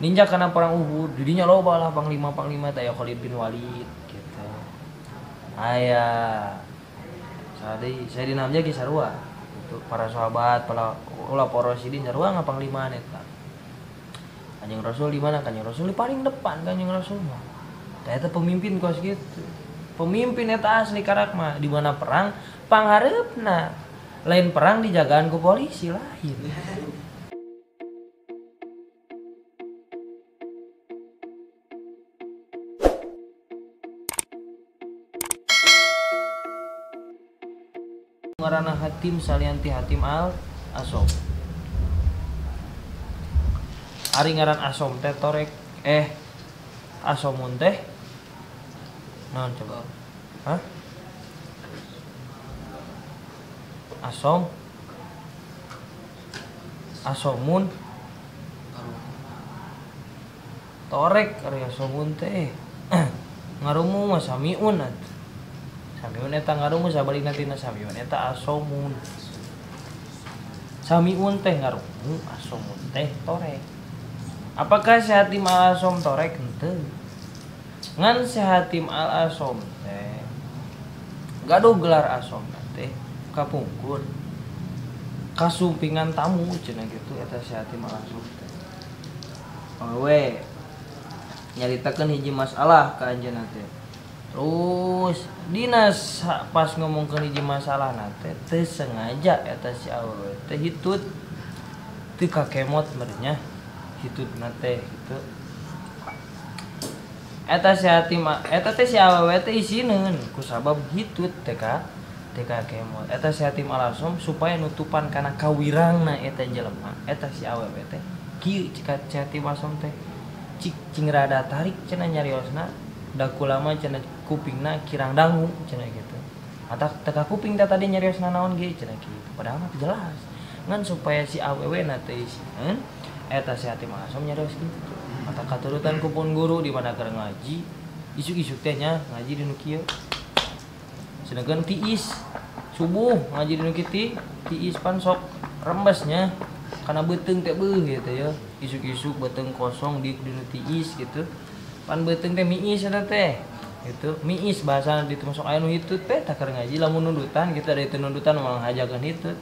Ninja kana perang Uhud, didinya loba lah panglima-panglima teh aya Khalid bin Walid gitu. Aya Sayyidina Hamzah ge sarua gitu. Para sahabat, para ulama Rasyidin sarua ngapanglimaan eta. Kanjeng Rasul di mana? Kanjeng Rasul di paling depan Kanjeng Rasul mah. Tah eta pemimpin kos gitu. Pemimpin eta asli karak mah di mana perang panghareupna. Lain perang dijagaan ku polisi lain. Ngaranna Hatim salianti Hatim al Asom. Ari ngaran Asom teh torek Asomun teh naon coba? Hah? Asom Asomun torek ari Asomun teh ngarumu mah samiun atuh. Samiun eta ngarumu sabalikna tina samiun eta asomun. Samiun teh ngarumu, asomun teh torek. Apakah si Hatim al Asom torek? Henteu. Ngan si Hatim al Asom teh gaduh gelar asom teh kapungkur. Kasumpingan tamu cenah kitu eta si Hatim al Asom teh. Awewe nyaritakeun hiji masalah ka anjeunna teh. Terus dinas pas ngomongkeun hiji masalah teh teu sengaja eta si awewe teh hitut teu kakemot meureun nya hitutna teh kitu. Eta si Hatim eta teh si awewe teh isineun kusabab hitut teh ka teh kakemot. Eta si Hatim al Asom supaya nutupan kana kawirangna eta jelema eta si awewe teh kieu cik si Hatim Asom teh cik cing rada tarik cenah nyariosna da kulama cenah kupingna kirang dangu cenah gitu. Mata teka kuping teh tadi nyariosna naon ge cenah kitu. Padahal mah jelas. Ngan supaya si awewe na teh isieun eta si Hatim Asom nyarios kitu. Mata katurutan ku pun guru di mana keur ngaji, isuk-isuk teh nya ngaji di nu kieu. Sedengkeun tiis subuh ngaji di nu kieu tiis pan sok rembes nya kana beuteung teh beuh gitu ya. Isuk-isuk beuteung kosong di nu tiis gitu. Pan beuteung teh miis eta teh gitu. Miis bahasa di termasuk aya nu hitut teh tah keur ngaji lamun nundutan kita ada itu nundutan moal ngajakeun hitut.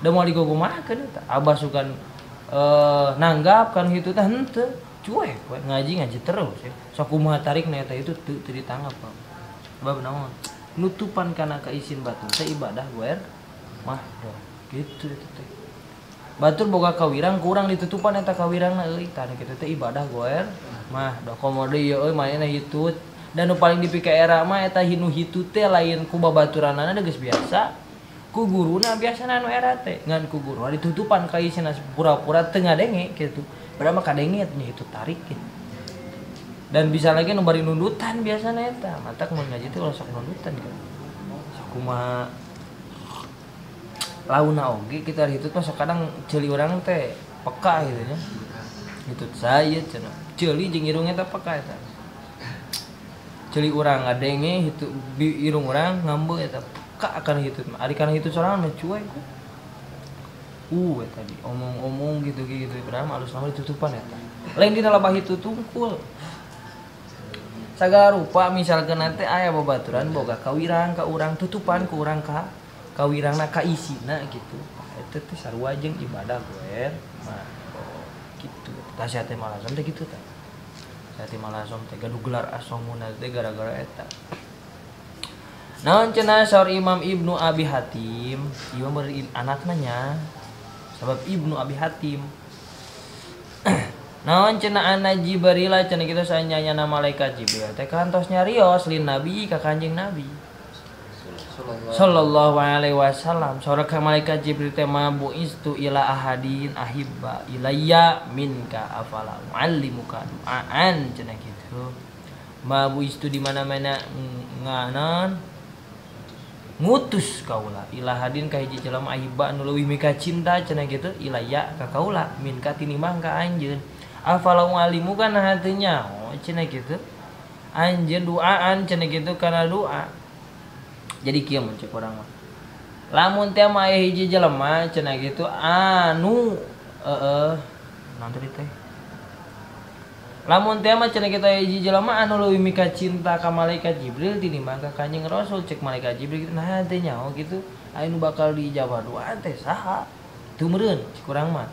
Da moal digogomakeun eta. Abah sugan nanggap kan hitut teh henteu. Cuek we ngaji-ngaji terus ya. Sok kumaha tarikna eta itu teu ditanggap. Sebab naon? Nutupan kana kaisin batur teh ibadah goer mah gitu eta teh. Batur boga kawirang kurang ditutupan eta kawirangna euy tah kitu teh ibadah goer mah da komo deui euy manehna hitut. Dan nu paling dipika era mah eta nu hitut teh lain ku babaturanana geus biasa, ku guruna biasana nu era teh ngan ku guruna ditutupan ka isina pura-pura teu ngadenge kitu. Padahal mah kadenge nya hitut tarik gitu. Dan bisa lagi nu bari nundutan biasana eta. Matak mun ngaji teh ulah sok nundutan kan. Sok kumaha launa oge kita hitut mah sok kadang ceuli urang teh peka gitu nya. Hitut saya cenah. Ceuli jeung irung eta peka eta. Ceuli urang ngadenge hitut irung urang ngambeu eta peka kana hitut mah. Ari kana hitut sorangan mah cuek ku. Eta di omong-omong gitu gitu padahal mah alus lama ditutupan eta. Lain dina labah hitut tungkul. Sagala rupa misalkeun teh aya babaturan boga kawirang ka urang tutupan ku urang ka kawirangna ka isina gitu. Eta teh sarua jeung ibadah goer mah gitu. Tah si Hatim al Asom teh kitu tah. Si Hatim al Asom teh gaduh gelar Asomuna teh gara-gara eta. Naon cenah saur Imam Ibnu Abi Hatim, ieu mah anakna nya. Sabab Ibnu Abi Hatim. Naon cenah anna Jibril cenah kitu sanyanya malaikat Jibril teh kantos nyarios lin Nabi ka Kanjeng Nabi. Sallallahu alaihi wasallam. Saur ka malaikat Jibril teh ma buistu ila ahadin ahibba ilayya minka afala muallimuka du'aan cenah kitu. Ma buistu di mana-mana nganan ngutus kaula ila hadin ka hiji jelema ahibba anu leuwih mika cinta cenah kitu ilayya ka kaula minka tinimbang ka anjeun. Afala muallimuka nah teu nyaho cenah kitu. Anjeun duaan cenah kitu kana doa. Jadi kieu mun cek urang mah. Lamun teh mah aya hiji jelema cenah kitu anu naon tadi teh? Lamun teh mah cenah kita hiji jelema anu leuwih mika cinta ka malaikat Jibril tinimbang ka Kanjeng Rasul cek malaikat Jibril gitu. Nah teh nyaho gitu anu bakal diijabah doa teh saha? Teu meureun cek urang mah.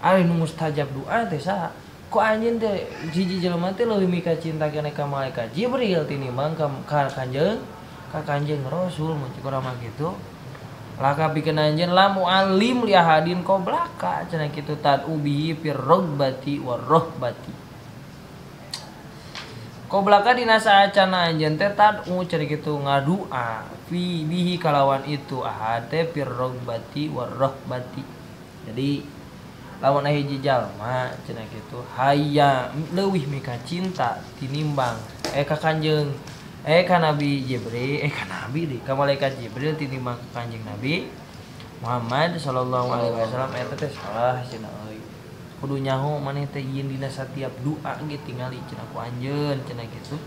Ari nu mustajab doa teh saha? Kok anjeun teh hiji jelema teh leuwih mika cinta keneh ka malaikat Jibril tinimbang ka Kanjeng Rasul mun cek urang mah kitu. Laka pikeun anjeun la muallim li ahadin qoblaka cenah kitu tad'u bihi fir ragbati war rahbati. Qoblaka dina saacana anjeun teh tad'u cenah kitu ngadua fi bihi kalawan itu ahad teh fir ragbati war rahbati. Jadi lamun aya hiji jalma cenah kitu hayang leuwih mika cinta tinimbang ka Kanjeng ka Nabi Jibril ka Nabi deui ka malaikat Jibril tinimbang ka Kanjeng Nabi Muhammad sallallahu alaihi wasallam eta teh salah cenah euy. Kudu nyaho maneh teh ieun dina satiap doa ge tingali cenah ku anjeun cenah kitu.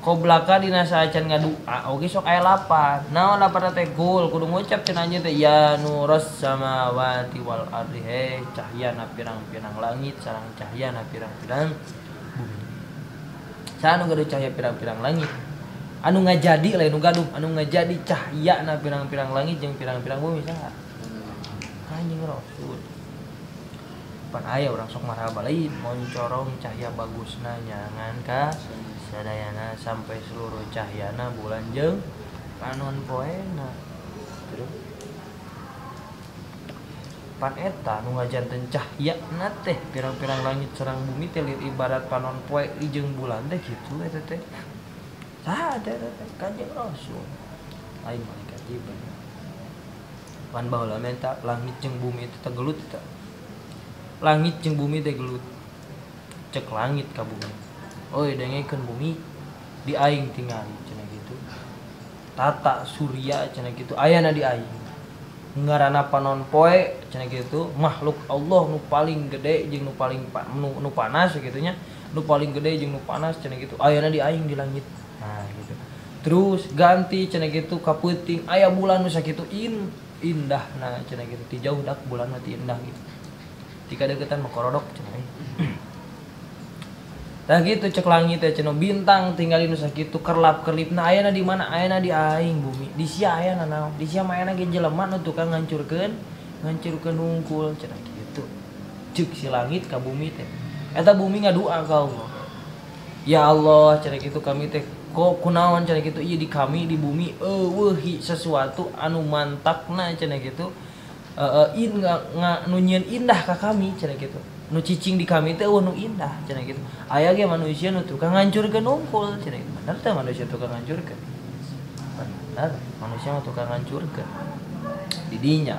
Qoblaka dina saacan ngadua oge sok aya lapan. Naon lapan teh gul kudu ngucap cenah anjeun teh ya nuras samawati wal ardi he cahyana pirang-pirang langit sareng cahyana pirang-pirang bumi. Saha nu gaduh cahya pirang-pirang langit? Anu ngajadi lain nu gaduh, anu ngajadi cahyana pirang-pirang langit jeung pirang-pirang bumi saha? Kanjeng Rasul. Pan aya urang sok marhaba lain moncorong cahya bagusna nyangan ka sadayana sampai seluruh cahyana bulan jeung panon poena. Terus pan eta nu ngajanten cahyana teh pirang-pirang langit sareng bumi teh lir ibarat panon poe jeung bulan teh kitu eta teh. Saha teh Kanjeng Rasul. Lain malaikat Jibril. Pan baheula mah eta langit jeung bumi teh gelut eta. Langit jeung bumi teh gelut. Cek langit ka bumi. Oi dengekeun bumi di aing tingali cenah kitu. Tata surya cenah kitu ayana di aing. Ngaranna panon poe cenah kitu makhluk Allah nu paling gede jeung nu paling nu panas kitu nya. Nu paling gede jeung nu panas cenah kitu ayana di aing di langit. Nah gitu. Terus ganti cenah kitu ka peuting aya bulan nu sakitu indah nah cenah kitu ti jauh dak bulan mah ti indah gitu. Tika deketan mah korodok cenah. Tah gitu cek langit teh cenah bintang tinggalin nu sakitu kerlap-kerlipna ayana di mana? Ayana di aing bumi. Di sia ayana naon? Di sia mah ayana ge jelema nu tukang ngancurkeun hungkul cenah kitu. Ceuk si langit ka bumi teh. Eta bumi ngadua ka Allah. Ya Allah cenah kitu kami teh kok kunaon cenah kitu ieu di kami di bumi eueuh sesuatu anu mantakna cenah kitu. Nu nyieun indah ka kami cenah kitu. Nu cicing di kami teh eueuh nu indah cenah kitu. Aya ge manusia nu tukang ngancurkeun unggul cenah kitu. Bener teh manusia tukang ngancurkeun. Bener, manusia mah tukang ngancurkeun. Di dinya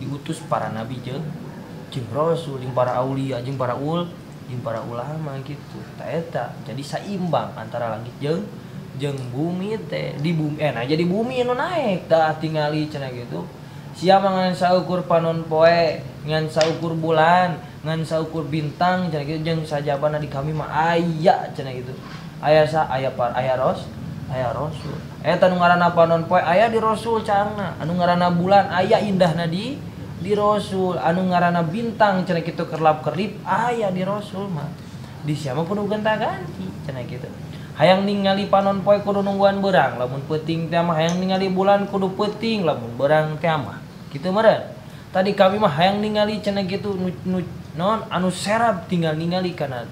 diutus para nabi jeung rasul, jeung para aulia, jeung para ulama gitu. Ta eta jadi saimbang antara langit jeung bumi teh. Di bumi nah jadi bumi nu naek tah tingali cenah kitu. Siapa ngan saukur panon poe, ngan saukur bulan, ngan saukur bintang cenah kitu jeung sajabana di kami mah aya cenah kitu. Aya sa aya par aya ros, aya rasul. Eta nu ngaranna panon poe aya di rasul cangna, anu ngaranna bulan aya indahna di rasul, anu ngaranna bintang cenah kitu kerlap-kerlip aya di rasul mah. Di sia mah kudu gonta-ganti cenah kitu. Hayang ningali panon poe kudu nungguan beurang, lamun peuting teh mah hayang ningali bulan kudu peuting, lamun beurang teh mah. Kitu meureun. Tadi kami mah hayang ningali cenah kitu nu non anu serab tinggal ningali kana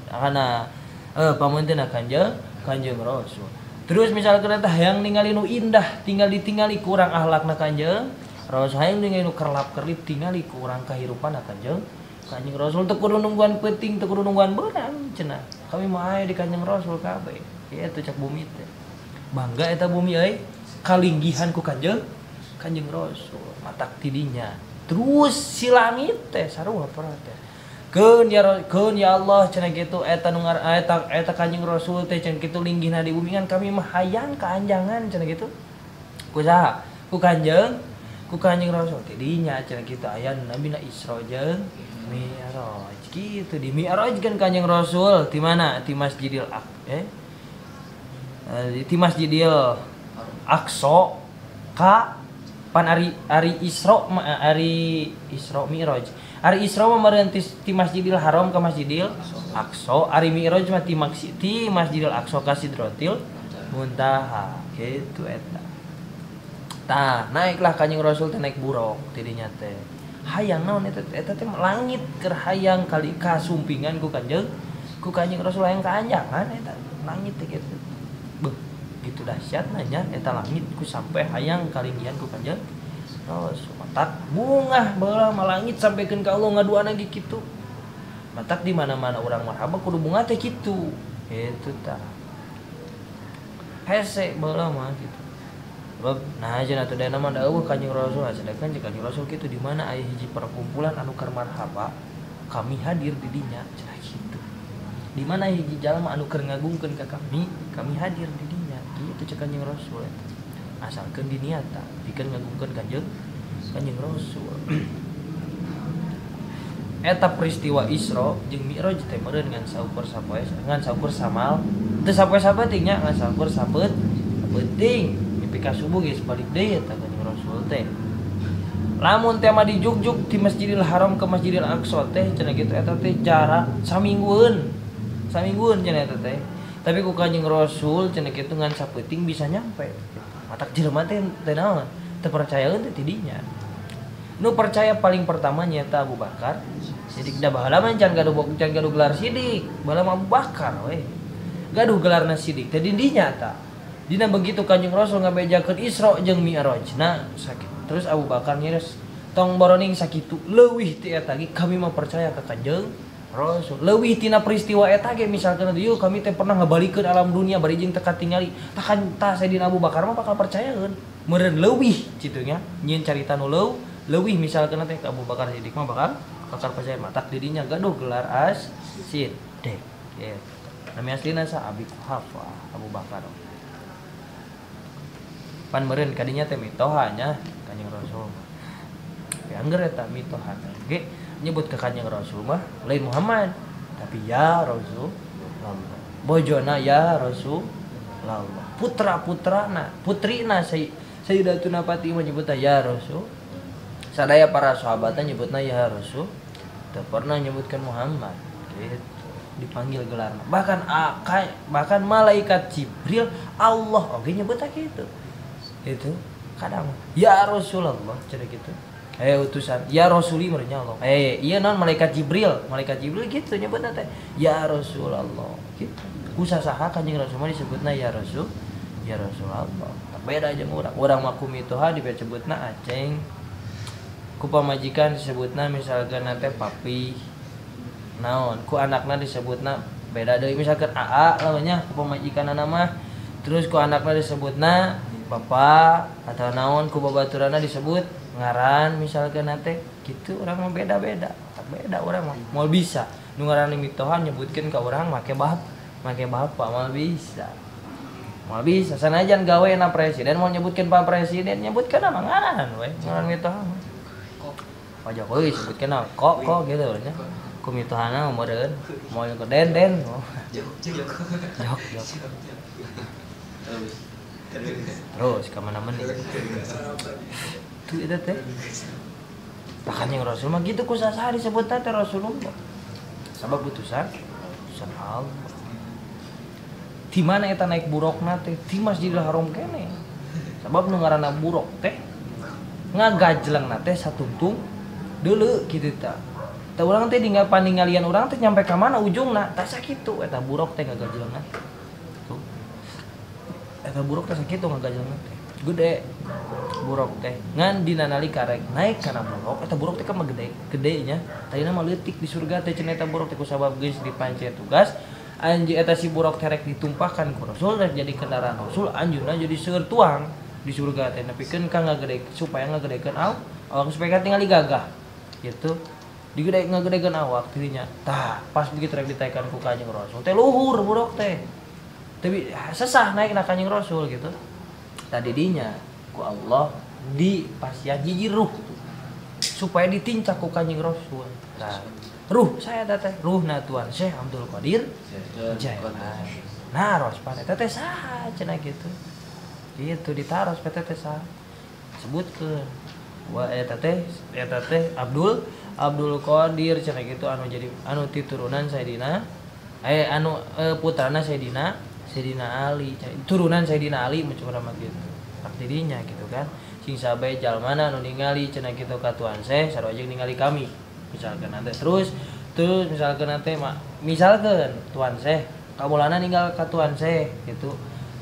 pamunteuna Kanjeng Rasul. Terus misalkan teh hayang ningali nu indah tinggal ditingali kurang akhlakna Kanjeng Rasul, hayang ningali nu kerlap-kerlip tingali kurang kahirupanna Kanjeng Rasul teu kudu nungguan peuting, teu kudu nungguan beurang cenah. Kami mah aya di Kanjeng Rasul kabeh. Eta cak bumi teh. Bangga eta bumi euy, kalinggihan ku Kanjeng Rasul, matak tidinya. Terus si langit teh sarua teh. Keun ya Allah cenah kitu eta nu eta Kanjeng Rasul teh cenah kitu linggihna di bumi kan kami mah hayang kaanjangan cenah kitu. Ku saha? Ku Kanjeng Rasul tidinya cenah kitu aya Nabi na Isra jeung Mi'raj kitu. Di Mi'raj kan Kanjeng Rasul di mana? Di Masjidil di Masjidil Aqsa ka pan ari Isra ari Isra Mi'raj. Ari Isra mah meureun ti Masjidil Haram ka Masjidil Aqsa, ari Mi'raj mah ti Masjidil Aqsa ka Sidratil Muntaha gitu eta. Tah, naiklah Kanjeng Rasul teh naik buruk tidinya teh. Hayang naon eta eta teh langit keur hayang kali kasumpingan ku Kanjeng Rasul hayang kaanjangan eta langit teh gitu. Beuh, gitu dahsyatna nya eta langit ku sampai hayang kalinggihan ku Kanjeng Rasul. Matak bungah baheula mah langit sampikeun ka Allah ngaduana ge kitu. Matak di mana-mana urang marhaba kudu bungah teh kitu. Kitu tah. Hese baheula mah kitu. Sebab nah aja atuh dana mah da eueuh Kanjeng Rasul, sedangkan jeung Kanjeng Rasul kitu di mana aya hiji perkumpulan anu keur marhaba, kami hadir di dinya cenah kitu. Di mana hiji jalma anu keur ngagungkeun ka kami, kami hadir di dinya. Kitu cek Kanjeng Rasul eta. Asalkeun diniata pikeun ngagungkeun Kanjeng Rasul. Eta peristiwa Isra jeung Mi'raj teh meureun ngan saukur sapoe, ngan saukur samal. Teu sapoe sapenting nya, ngan saukur sapeut penting. Nepi ka subuh geus balik deui eta Kanjeng Rasul teh. Lamun teh mah dijugjug di Masjidil Haram ke Masjidil Aqsa teh cenah kitu eta teh jarak saminggueun. Saminggueun cenah eta teh. Tapi ku Kanjeng Rasul cenah kitu ngan sapeuting bisa nyampe. Matak jelema teh teh naon? Teu percayaeun teh tidinya. Nu percaya paling pertama nyata Abu Bakar Siddiq. Da baheula mah can gaduh gelar Siddiq, baheula mah Abu Bakar we. Gaduh gelarna Siddiq teh di dinya ta. Dina begitu Kanjeng Rasul ngabejakeun Isra jeung Mi'raj. Nah, sakit. Terus Abu Bakar nyeres tong boroning sakitu leuwih ti eta ge kami mah percaya ka Kanjeng Rasul. Leuwih tina peristiwa eta ge misalkeun yeuh kami teh pernah ngabalikeun alam dunia bari jeung teu katingali. Tah kan tah Sayyidina Abu Bakar mah bakal percayaeun. Meureun leuwih kitu nya, nyieun carita nu leuwih misalkeun teh Abu Bakar Siddiq mah bakal percaya matak didinya gaduh gelar as Siddiq. Gitu. Nami aslina sa Abi Quhafa Abu Bakar. Pan meureun kadinya teh mitoha nya Kanjeng Rasul. Ya angger eta mitoha ge nyebut ke Kanjeng Rasul mah lain Muhammad tapi ya Rasulullah. Bojona ya Rasulullah. Putra-putrana, putrina Sayyidatuna Fatimah nyebutna ya Rasul. Sadaya para sahabatnya nyebutna ya Rasul. Teu pernah nyebutkan Muhammad gitu. Dipanggil gelarna. Bahkan bahkan malaikat Jibril Allah oge nyebutna kitu. Itu kadang ya Rasulullah cenah kitu. Utusan ya Rasuli meureun Allah. Iya naon malaikat Jibril gitu nyebutna teh ya Rasulullah gitu. Ku sasaha Kanjeng Rasul mah disebutna ya Rasul, ya Rasulullah. Beda jeung urang. Urang mah ku mitoha disebutna aceng. Ku pamajikan disebutna misalkan teh papi. Naon ku anakna disebutna beda deui misalkan aa namanya ku pamajikanna mah. Terus ku anakna disebutna bapak atau naon ku babaturanna disebut ngaran misalkan teh gitu. Urang mah beda-beda. Beda urang mah moal bisa nu ngaranna mitoha nyebutkeun ka urang make bapak moal bisa. Moal bisa sanajan gawena presiden moal nyebutkeun Pak Presiden nyebutkeun mah ngaran we ngaran mitoha mah. Pak Jokowi sebutkeun kok gitu nya. Ku mitohana meureun moal ke den. Jok. Terus ka mana-mana. Tuh eta teh. Tah Kanjeng Rasul mah gitu ku sasaha disebutna teh Rasulullah. Sabab utusan Allah. Di mana eta naik burukna teh? Di Masjidil Haram kene. Sabab nu ngaranna buruk teh ngagajlengna teh satungtung deuleu kitu tah. Tah urang teh dinggal paningalian urang teh nyampe ka mana ujungna? Tah sakitu eta buruk teh ngagajlengna. Tuh. Eta buruk teh sakitu ngagajlengna teh. Gede buruk teh. Ngan dina nalika rek naik kana buruk, eta buruk teh kan mah gede, gedenya. Tadina mah leutik di surga teh cenah eta buruk teh ku sabab geus dipancen tugas. Anjeun eta si buruk teh rek ditumpahkan ku Rasul rek jadi kendaraan Rasul, anjeunna jadi seueur tuang di surga teh nepikeun ka ngagede supaya ngagedekeun awak supaya katingali gagah. Gitu. Digede ngagedekeun awak dirinya. Tah, pas begitu rek ditaekan ku Kanjeng Rasul teh luhur buruk teh. Tapi sesah naik na Kanjeng Rasul gitu. Tadi dinya ku Allah di pasian hiji ruh supaya ditincak ku Kanjeng Rasul. Nah, ruh saya teh ruhna Tuan Syekh Abdul Qadir Jailani. Nah, rospan eta teh saha cenah gitu. Gitu ditaros teh teh saha. Sebutkeun. Wah eta teh Abdul Qadir cenah kitu anu jadi anu ti turunan Sayyidina anu putrana Sayyidina Ali, turunan Sayyidina Ali mun urang mah kitu. Artinya gitu kan. Sing sabae jalmana anu ningali cenah kitu ka Tuan Syekh sarua jeung ningali kami. Misalkan nanti terus misalkan nanti misalkan Tuan Syekh Kamulana ninggal ka Tuan Syekh gitu.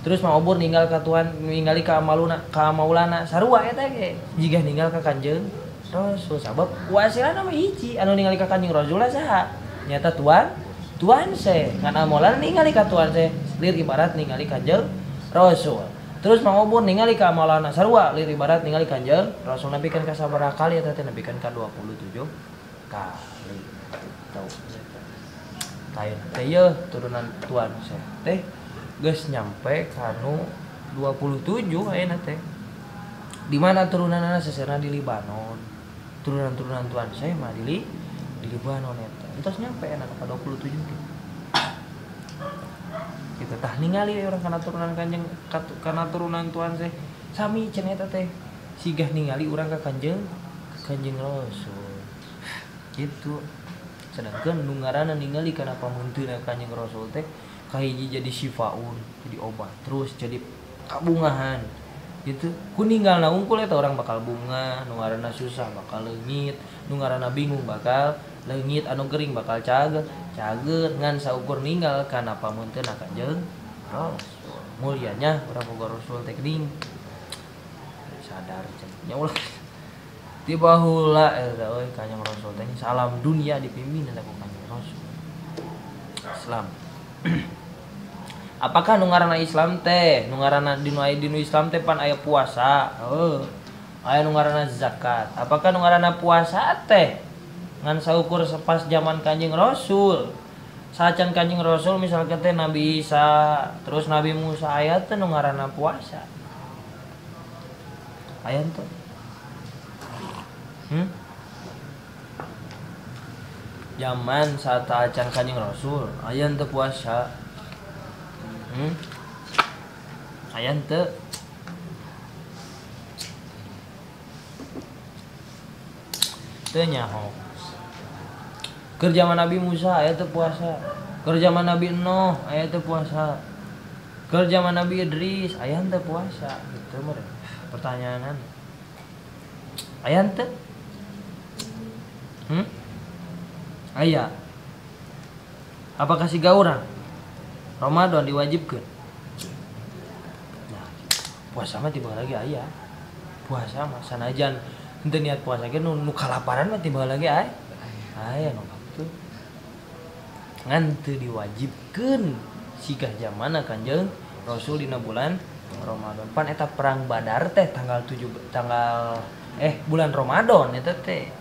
Terus Mang Obur ninggal ka Tuan ningali ka Maulana ka Maulana sarua eta ge jiga ninggal ka Kanjeng Rasul sabab wasilana mah hiji anu ningali ka Kanjeng Rasul saha nyata Tuan Syekh ngan Maulana ningali ka Tuan Syekh lir ibarat ningali Kanjeng Rasul. Terus Mang Obur ningali ka Maulana sarua lir ibarat ningali Kanjeng Rasul nabi kan ka sabaraha kali eta teh nabi kan ka 27 kali. Tau. Lain teh yeuh turunan Tuan Syekh teh geus nyampe kanu 27 ayeuna teh. Di mana turunanna seserna di Libanon. Turunan-turunan Tuan Syekh mah di Libanon eta. Entos nyampe ayeuna ka 27 gitu. Kita tah ningali urang kana turunan Kanjeng kana turunan Tuan Syekh sami cenah eta teh. Sigah ningali urang ka Kanjeng Rasul. Gitu. Sedangkan nu ngaranna ningali kana pamunteuna Kanjeng Rasul teh kahiji jadi syifaun, jadi obat, terus jadi kabungahan. Gitu. Ku ninggalna unggul eta orang bakal bunga, nu ngaranna susah bakal leungit, nu ngaranna bingung bakal leungit, anu gering bakal cager, cager ngan saukur ninggal kana pamunteuna Kanjeng Rasul. Mulianya urang boga Rasul teh geuning. Sadar cenah. Nya ulah tiba heula eta euy Kanjeng Rasul teh salam dunia dipimpin eta ku Kanjeng Rasul. Islam. Apakah nu ngaranna Islam teh? Nu ngaranna dinu Islam teh pan aya puasa, heuh. Aya nu ngaranna zakat. Apakah nu ngaranna puasa teh ngan saukur pas zaman Kanjeng Rasul? Saacan Kanjeng Rasul misalkan teh Nabi Isa, terus Nabi Musa aya teh nu ngaranna puasa. Aya teh. Zaman saat acan Kanjeng Rasul aya teu puasa. Aya teu. Teu nyaho. Keur zaman Nabi Musa aya teu puasa. Keur zaman Nabi Nuh aya teu puasa. Keur zaman Nabi Idris aya teu puasa. Gitu mah pertanyaanan. Aya teu? Aya. Apakah siga urang Ramadan diwajibkeun? Nah, puasa mah tiba lagi aya. Puasa mah sanajan henteu niat puasa ge nu kalaparan mah tiba lagi aya. Aya nu kitu. Ngan teu diwajibkeun siga zamana Kanjeng Rasul dina bulan Ramadan. Pan eta perang Badar teh tanggal 7 tanggal bulan Ramadan eta teh.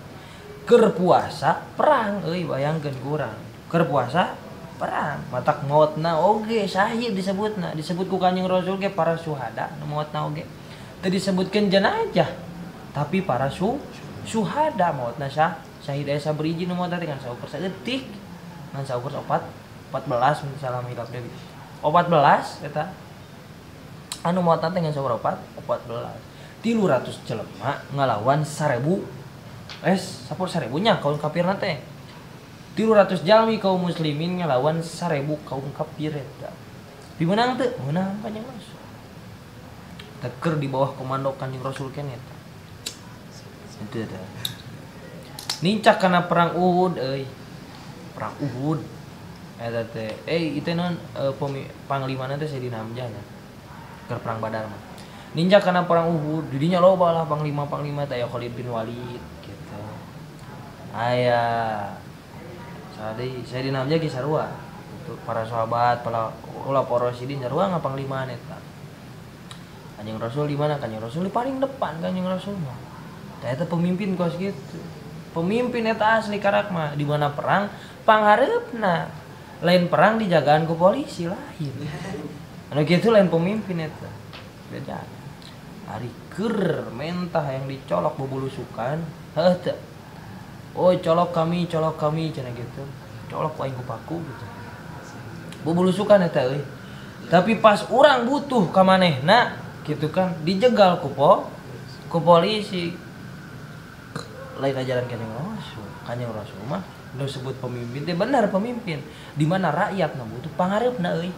Keur puasa perang euy bayangkeun kurang. Keur puasa perang matak maotna oge syahid disebutna, disebut ku Kanjeng Rasul ge para syuhada nu maotna oge. Teu disebutkeun jenazah tapi para syuhada maotna syahid aya sabriji nu maotna teh ngan saukur saeutik. Ngan saukur 4 14 mun salah hilap deui. 14 eta anu maotna teh ngan saukur 4 14. 300 jelema ngalawan 1000 10.000 nya kaum kafirna teh. 300 jalmi kaum muslimin ngelawan 1000 kaum kafir eta. Dimenang teu? Meunang Kanjeng Rasul. Teker di bawah komando Kanjeng Rasul keneh eta. Itu eta. Nincak kana perang Uhud euy. Perang Uhud eta teh itu naon panglimana teh Sayyidina Hamzah nya. Keur perang Badar mah. Nincak kana perang Uhud, didinya loba lah panglima-panglima teh aya Khalid bin Walid gitu. Aya Sayyidina Hamzah ge sarua. Untuk para sahabat, para khulafaur rasyidin sarua ngapanglimaan eta. Kanjeng Rasul di mana? Kanjeng Rasul di paling depan Kanjeng Rasul mah. Tah eta pemimpin kos kitu. Pemimpin eta asli karak mah di mana perang panghareupna. Lain perang dijagaan ku polisi lain. Anu kitu lain pemimpin eta. Beda. Ari keur mentah yang dicolok bubulusukan, heuh teu. Oh colok kami cenah gitu. Colok ku aing ku paku gitu. Bubulusukan eta euy. Tapi pas urang butuh ka manehna gitu kan dijegal ku polisi. Lain ajaran Kanjeng Rasul. Kanjeng Rasul mah nu sebut pemimpin teh benar pemimpin. Di mana rakyat nu butuh pangareupna euy.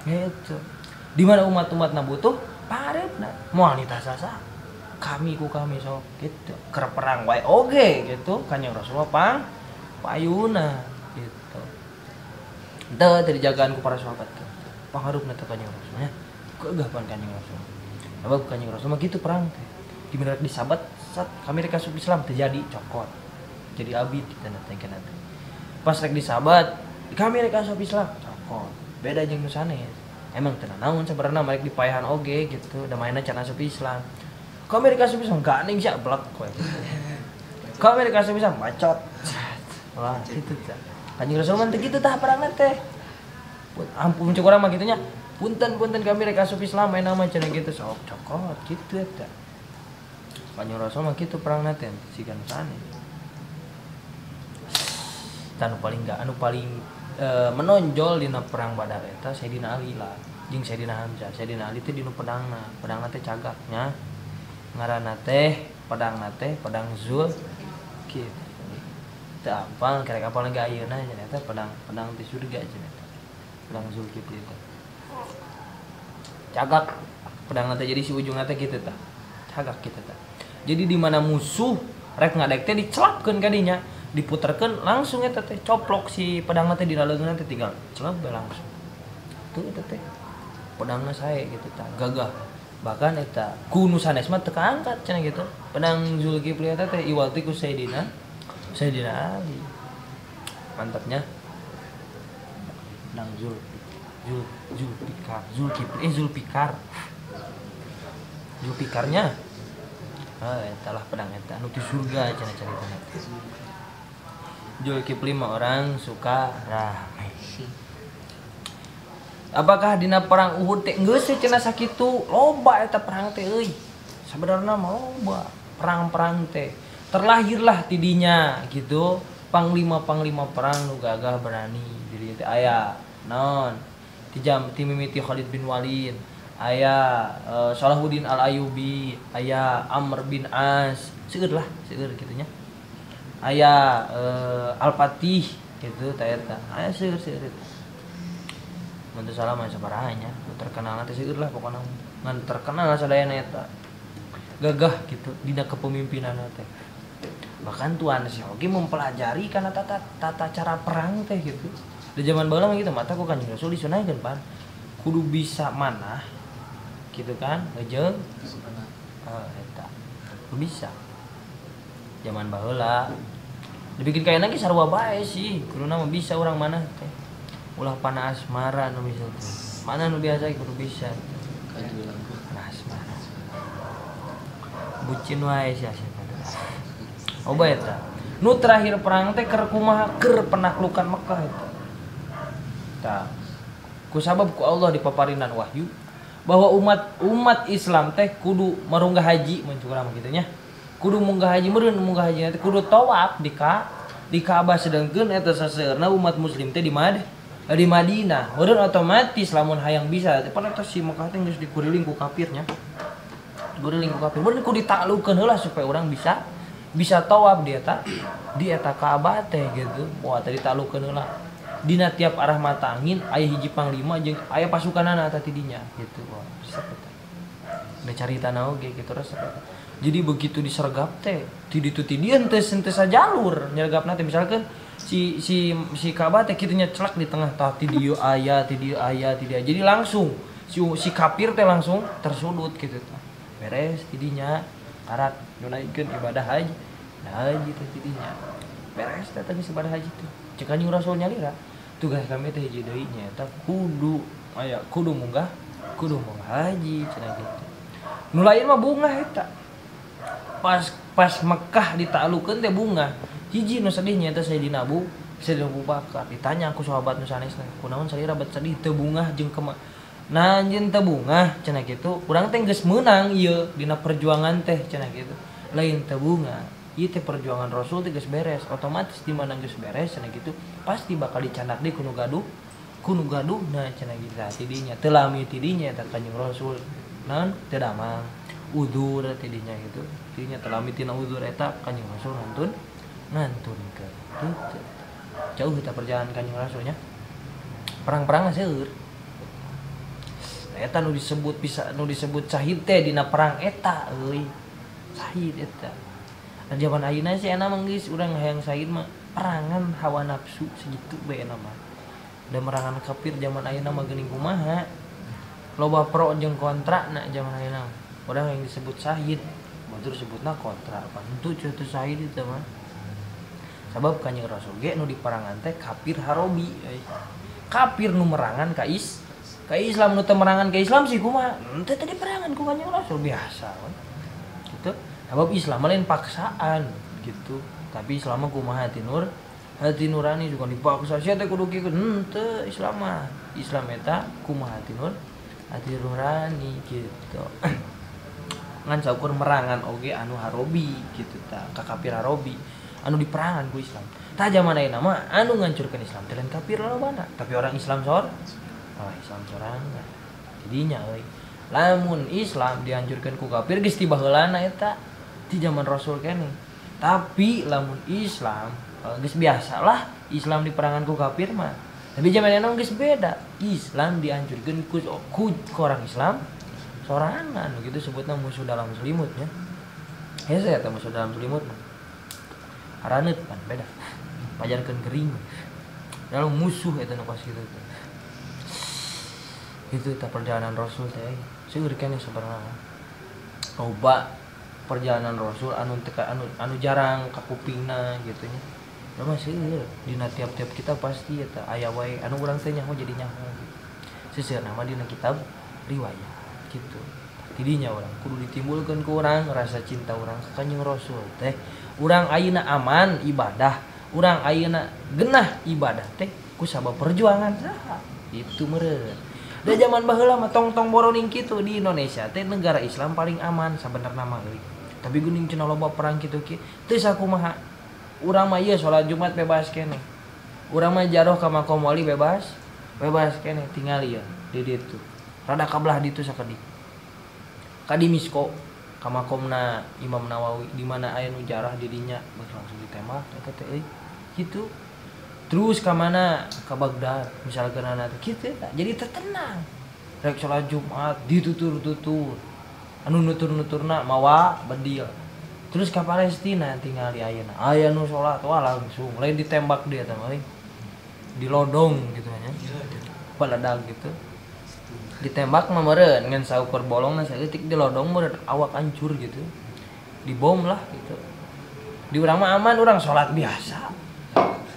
Gitu. Di mana umat-umat nu butuh pangareupna. Moal ditasasa. Kami ku kami sok gitu. Keur perang wae oge gitu. Kanjeng Rasul mah pang payuna gitu. Teu teu dijagaan ku para sahabat teh. Pangareupna teh Kanjeng Rasul nya. Keugah pan Kanjeng Rasul. Sebab Kanjeng Rasul mah gitu perang teh. Di mana disabat sat kami rek asup Islam terjadi cokot. Jadi abid kita nanti nanti. Pas rek disabat kami rek asup Islam cokot. Beda jeung nu sanes. Emang teu naon sebenarnya mereka dipayahan oge gitu, da mainna can asup Islam. Kami rek asup Islam gandeng sia blek kowe. Kami rek asup Islam bacot. Wah, kitu tah. Kanjeng Rasul mah teu kitu tah perangna teh. Ampun cek urang mah kitu nya. Punten-punten kami rek asup Islam main nama cenah kitu sok cokot kitu eta. Kanjeng Rasul mah kitu perangna teh siga nu sanes. Tah anu paling gak anu paling menonjol dina perang Badar eta Sayyidina Ali lah jeung Sayyidina Hamzah. Sayyidina Ali teh dinu pedangna, pedangna teh cagak nya. Ngaranna teh pedangna teh pedang Zul kitu. Teu apal kerek apal ge ayeuna cenah eta pedang pedang ti surga cenah eta. Pedang Zulkifli teh. Cagak pedangna teh jadi si ujungna teh kitu tah. Cagak kitu tah. Jadi di mana musuh rek ngadek teh dicelapkeun ka dinya, diputerkeun langsung eta teh coplok si pedangna teh dina leungeunna teh tinggal celap we langsung. Tuh eta teh pedangna sae gitu tah, gagah. Bahkan eta ku nu sanes mah teu kaangkat cenah gitu. Pedang Zulkifli eta teh iwal ti ku Sayyidina Sayyidina Ali. Mantapnya. Pedang Zulfikar, Zulkifli, Zulfikar. Zulfikarnya. Ah, eta lah pedang eta anu ti surga cenah caritana. Zulkifli mah orang suka rame. Apakah dina perang Uhud teh geus cenah sakitu loba eta perang teh euy. Sabenerna mah loba perang-perang teh. Terlahirlah tidinya gitu panglima-panglima perang nu gagah berani. Jadi teh aya naon ti jam ti mimiti Khalid bin Walid, aya Salahuddin Al-Ayyubi, aya Amr bin As, seueur lah, seueur kitu nya. Aya Al-Fatih gitu tah eta. Aya seueur-seueur eta. Mun teu salah mah sabaraha nya, terkenal teh seueur lah pokona ngan terkenal sadayana eta. Gagah gitu dina kepemimpinanna teh. Bahkan Tuan si oge mempelajari kana tata tata cara perang teh gitu. Di zaman baheula mah gitu mata ku Kanjeng Rasul disunahkeun pan. Kudu bisa manah gitu kan, jeung eta. Kudu bisa. Zaman baheula dibikin kayana ge sarua bae sih, kuduna mah bisa urang manah teh. Ulah pana asmara nu bisa teh. Mana nu biasa kudu bisa. Pana asmara. Bucin wae sia sia. Oba eta. Nu terakhir perang teh keur kumaha keur penaklukan Mekah eta. Tah. Ku sabab ku Allah dipaparinan wahyu bahwa umat Islam teh kudu marunggah haji mun cukur mah kitu nya. Kudu munggah haji meureun munggah haji teh kudu tawaf di Ka'bah sedengkeun eta saseueurna umat muslim teh di di Madinah. Meureun otomatis lamun hayang bisa teh pan eta si Mekah teh geus dikuriling ku kafirnya. Dikuriling ku kafir. Meureun kudu ditaklukeun heula supaya urang bisa tawaf di eta Ka'bah teh gitu. Wah, tadi taklukeun heula. Dina tiap arah mata angin aya hiji panglima jeung aya pasukanana eta ti dinya gitu. Wah, resep eta. Da caritana oge gitu resep eta. Jadi begitu disergap teh, ti ditu ti dieu teh henteu sajalur nyergapna teh misalkan si si si Ka'bah teh kitu nya celak di tengah tah ti dieu aya, ti dieu aya, ti dieu. Jadi langsung si kafir teh langsung tersudut gitu tah. Beres ti dinya karat nunaikeun ibadah haji. Nah, haji teh ti dinya. Beres teh geus ibadah haji teh. Cek Kanjeng Rasul nyalira, tugas kami teh hiji deui nya eta kudu aya kudu munggah haji cenah kitu. Nu lain mah bungah eta. Pas Mekah ditaklukeun teh bungah. Hiji nu sedih nya eta Sayyidina Abu Bakar. Ditanya ku sahabat nu sanesna, kunaon salira bet sedih teu bungah jeung kema. Nah anjeun teu bungah cenah kitu, urang teh geus meunang ieu dina perjuangan teh cenah kitu. Lain teu bungah. Ieu teh perjuangan Rasul teh geus beres, otomatis di mana geus beres cenah kitu pasti bakal dicandak deui ku nu gaduh nah cenah kitu. Tah tidinya teu lami tidinya eta Kanjeng Rasul naon teu damang. Udzur tidinya gitu. Tidinya telami tina udzur eta Kanjeng Rasul ngantunkeun. Gitu. Jauh kita perjalanan Kanjeng Rasulnya. Perang-perang seueur. Eta nu disebut bisa nu disebut syahid teh dina perang eta euy. Syahid eta. Nah, zaman ayeuna sih enak mah geus urang hayang syahid mah perangan hawa nafsu segitu bae enak mah. Da merangan kafir zaman ayeuna mah geuning kumaha. Loba pro jeung kontra na zaman ayeuna. Urang yang disebut syahid, batur sebutna kontra. Pantu teu syahid eta mah. Sabab Kanjeng Rasul ge nu diperangan teh kafir harobi euy. Kafir nu merangan ka Islam nu teu merangan ka Islam sih kumaha? Henteu teh diperangan ku Kanjeng Rasul biasa we. Gitu. Sabab Islam mah lain paksaan gitu. Tapi Islam mah kumaha hati nurani juga dipaksa sia teh kudu kieu henteu Islam mah. Islam eta kumaha hati nurani gitu. Ngan saukur merangan oge anu harobi gitu ta, ka kafir harobi anu diperangan ku Islam. Tah zaman ayeuna mah anu ngancurkeun Islam teh lain kafir lolobana, tapi orang Islam Islam sorangan. Jadinya euy, lamun Islam dihancurkeun ku kafir geus ti baheulana eta di zaman Rasul keneh. Tapi lamun Islam geus biasalah Islam diperangan ku kafir mah. Tapi zaman ayeuna geus beda. Islam dihancurkeun ku orang Islam sorangan gitu sebutna musuh dalam selimut nya. Hese eta musuh dalam selimut mah. Araneut pan beda. Pajarkeun kering. Lalu musuh eta nu pas kitu teh. Itu ta perjalanan Rasul teh. Seueur keneh sabarana. Loba perjalanan Rasul anu teu anu jarang ka kupingna gitu nya. Da mah seueur dina tiap-tiap kita pasti eta aya wae anu urang teh nyaho jadi nyaho gitu. Seuseurna mah dina kitab riwayat gitu. Tidinya urang kudu ditimbulkeun ku urang rasa cinta urang ka Kanjeng Rasul teh. Urang ayeuna aman ibadah, urang ayeuna genah ibadah teh ku sabab perjuangan saha. Itu meureun. Da zaman baheula mah tong-tong boroning kitu di Indonesia teh negara Islam paling aman sabenerna mah euy. Tapi geuning cenah loba perang kitu kieu teu sakumaha. Urang mah ieu salat Jumat bebas keneh. Urang mah jaroh ka makom wali bebas, bebas keneh tingali ieu di ditu. Rada kabelah ditu sakedik. Ka di Misko ka makomna Imam Nawawi di mana aya nu jarah di dinya langsung ditembak eta teh euy. Kitu. Terus ka mana? Ka Baghdad misalkeun teh kitu eta. Jadi tertenang. Rek salat Jumat ditutur-tutur. Anu nutur-nuturna mawa bedil. Terus ka Palestina tingali ayeuna. Aya nu salat wah langsung lain ditembak dia teh euy. Dilodong gitu nya. Baladag gitu. Ditembak mah meureun ngan saukur bolongna saeutik dilodong meureun awak hancur gitu. Dibom lah gitu. Di urang mah aman, urang salat biasa.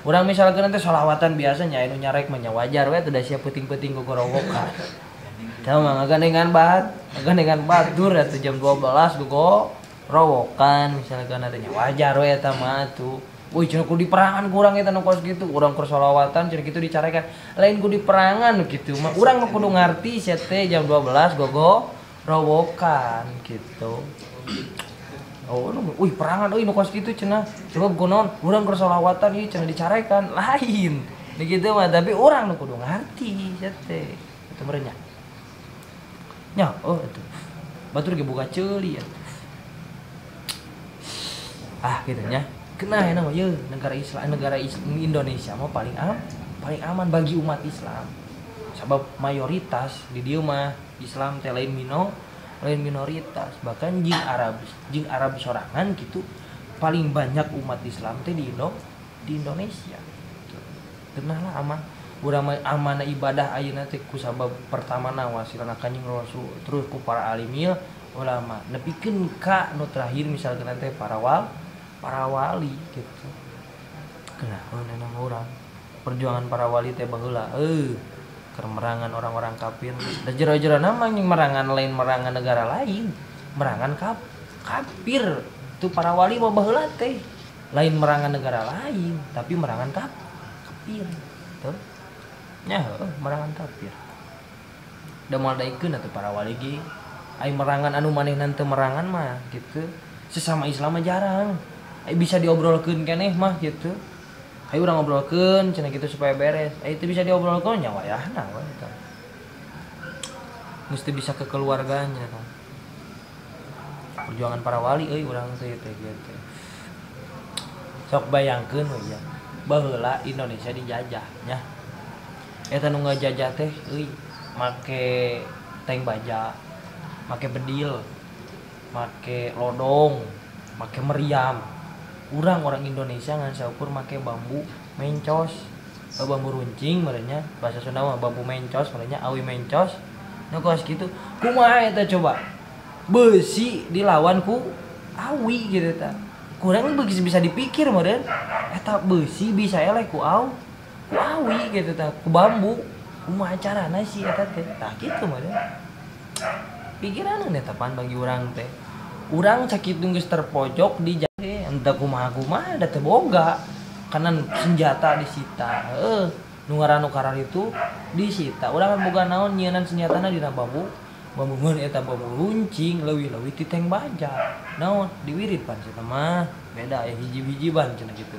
Urang misalkeun teh sholawatan biasa nya anu nyarek mah nya wajar we teu da sia peuting-peuting gogorowokan. Tah mah ngagandengan ngagandengan batur atuh jam 12 gogorowokan misalkeun teh nya wajar we eta mah atuh. Woi cenah kudu diperangan ku urang eta nu kos kitu, urang keur sholawatan cenah kitu dicarekan. Lain kudu diperangan kitu mah. Urang mah kudu ngarti sia teh jam 12 gogorowokan gitu. Oh, wih perangan euy nu kos kitu cenah. Sebab kunaon urang keur sholawatan ieu cenah dicarekan. Lain. Nu kitu mah tapi urang nu kudu ngarti sia teh. Itu meureun nya. Nya, oh itu. Batur ge boga ceuli atuh. Ah kitu nya. Kena enak mah ye negara Islam, negara Indonesia mah paling aman bagi umat Islam. Sabab mayoritas di dieu mah Islam teh lain minoritas, bahkan jeung Arab sorangan gitu paling banyak umat Islam teh di Indonesia. Tenah lah aman. Urang mah amanah ibadah ayeuna teh ku sabab pertamana wasilana Kanjeng Rasul, terus ku para alimil ulama. Nepikeun ka nu terakhir misalkeun teh para wali gitu. Kenapa nenang urang perjuangan para wali teh baheula keur merangan orang-orang kafir. Da jero-jerona mah yang merangan lain merangan negara lain, merangan kafir. Itu para wali mah baheula teh lain merangan negara lain, tapi merangan kafir. Tuh. Nya heuh merangan kafir. Da moal daekeun atuh para wali ge. Ai merangan anu manehna teu merangan mah gitu. Sesama Islam mah jarang. Ai bisa diobrolkeun keneh mah gitu. Ayo urang ngobrolkeun cenah kitu supaya beres. Ai teu bisa diobrolkeun nya wayahna we eta. Mesti bisa ke keluarganya kan. Perjuangan para wali euy urang teh teh gitu. Sok bayangkeun we ya. Baheula Indonesia dijajah nya. Eta nu ngajajah teh euy make tank baja, make bedil, make lodong, make meriam. Urang orang Indonesia ngan saukur make bambu mencos, bambu runcing merenya, bahasa Sunda mah bambu mencos merenya, awi mencos. Nu kos kitu. Kumaha eta coba? Besi dilawan ku awi gitu ta. Kurang bisa dipikir meureun. Eta besi bisa eleh ku awi gitu ta, ku bambu. Kumaha carana sih eta teh? Tah kitu meureun. Pikiran eta pan bagi urang teh. Urang sakitu geus terpojok di jahe, entah kumaha-kumaha da teu boga. Kanan senjata disita. Heuh, nu ngaran nu karar itu disita. Urang kan boga naon nyieunnan senjatana dina bambu. Bambu ngeun eta bambu runcing leuwih-leuwih ti tank baja. Naon diwirid pan cenah mah. Beda aya hiji-hiji ban cenah kitu.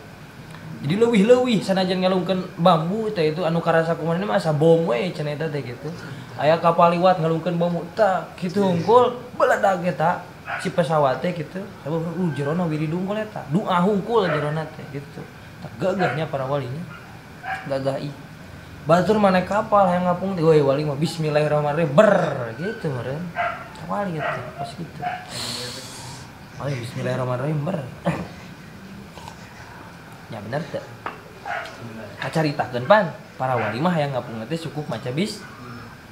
Jadi leuwih-leuwih sanajan ngalungkeun bambu teh itu anu karasa kumaha mah asa bom we cenah eta teh kitu. Aya kapal liwat ngalungkeun bambu tak kitu hungkul beledag eta si pesawat teh kitu. Sabab jerona wirid hungkul eta. Doa hungkul jerona teh kitu. Tak gagahnya para walinya. Gagah ih. Batur mana kapal yang ngapung teh woi wali mah bismillahirrahmanirrahim ber gitu meureun. Wali gitu pas gitu. Wali bismillahirrahmanirrahim ber. Ya bener teh. Kacaritakeun pan para wali mah hayang ngapung teh cukup maca bis.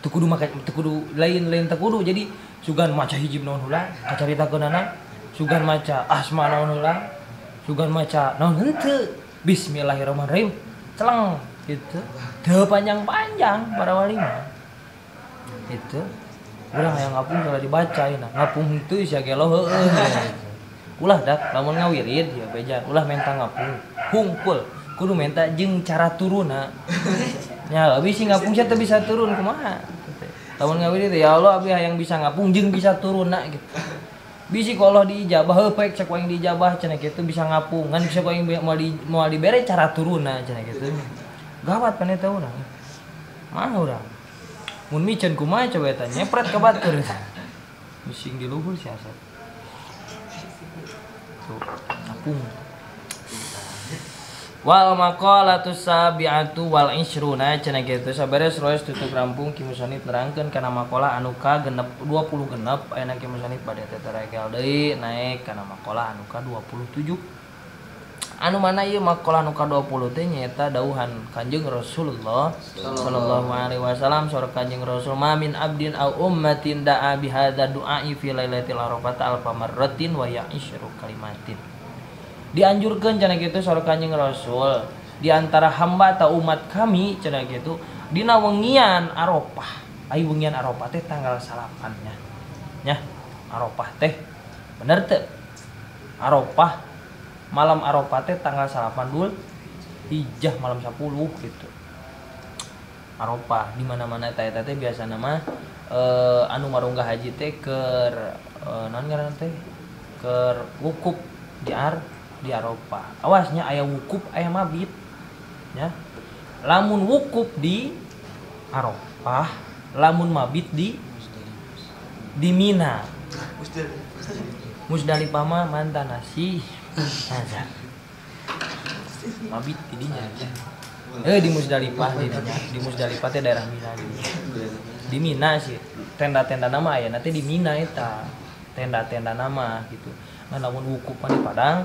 Teu kudu make teu kudu lain-lain teu kudu jadi sugan maca hijib naon heula kacaritakeunana, sugan maca asma naon heula, sugan maca naon henteu. Bismillahirrahmanirrahim celeng gitu. Teu panjang-panjang para wali mah. Itu urang hayang ngapung salah dibaca ina. Ngapung henteu sia gelo heueuh. Ulah dak lamun ngawirid ya beja, ulah menta ngapung. Hungkul kudu menta jeung cara turunna. Nya abi sih ngapung sia teu bisa turun kumaha. Lamun ngawirid ya Allah abi hayang bisa ngapung jeung bisa turunna gitu. Bisi ku Allah diijabah heuh pek cek aing diijabah cenah kitu bisa ngapung. Ngan bisa ku aing moal dibere cara turunna cenah kitu. Gawat pan eta urang. Mah urang. Mun miceun kumaha coba eta nyepret ka batur. Bising di luhur si Asep. Tuh, ngapung. Wal maqalatu sabi'atu wal ishruna cenah kitu saberes roes tutup rampung ki musannif nerangkeun kana maqalah anu ka genep 20 genep ayeuna ki musannif bade teh teregel deui naik kana maqalah anu ka 27. Anu mana ieu maqalah anu ka 20 teh nyaeta dauhan Kanjeng Rasulullah sallallahu alaihi wasallam saur Kanjeng Rasul ma min abdin au ummatin da'a bihadza du'a'i fi lailatil arafat alfa marratin wa ya'ishru kalimatin. Dianjurkeun cenah kitu saur Kanjeng Rasul di antara hamba atau umat kami cenah kitu dina wengian Arafah. Ai wengian Arafah teh tanggal 9 nya. Nya Arafah teh bener teu? Arafah malam Arafah teh tanggal 9 Dzul Hijjah malam 10 gitu. Arafah di mana-mana eta eta teh biasana mah anu marunggah haji teh keur naon ngaranna teh? Keur wukuf di di Arafah. Awasnya aya wukuf aya mabit. Ya. Lamun wukuf di Arafah, lamun mabit di Mina. Musdalifah mah mantan nasi. Nazar. Mabit di dinya. Di Musdalifah di dinya. Di Musdalifah teh daerah Mina di. Di Mina sih. Tenda-tenda nama aya nanti di Mina eta. Tenda-tenda nama gitu. Nah, lamun wukuf mah di Padang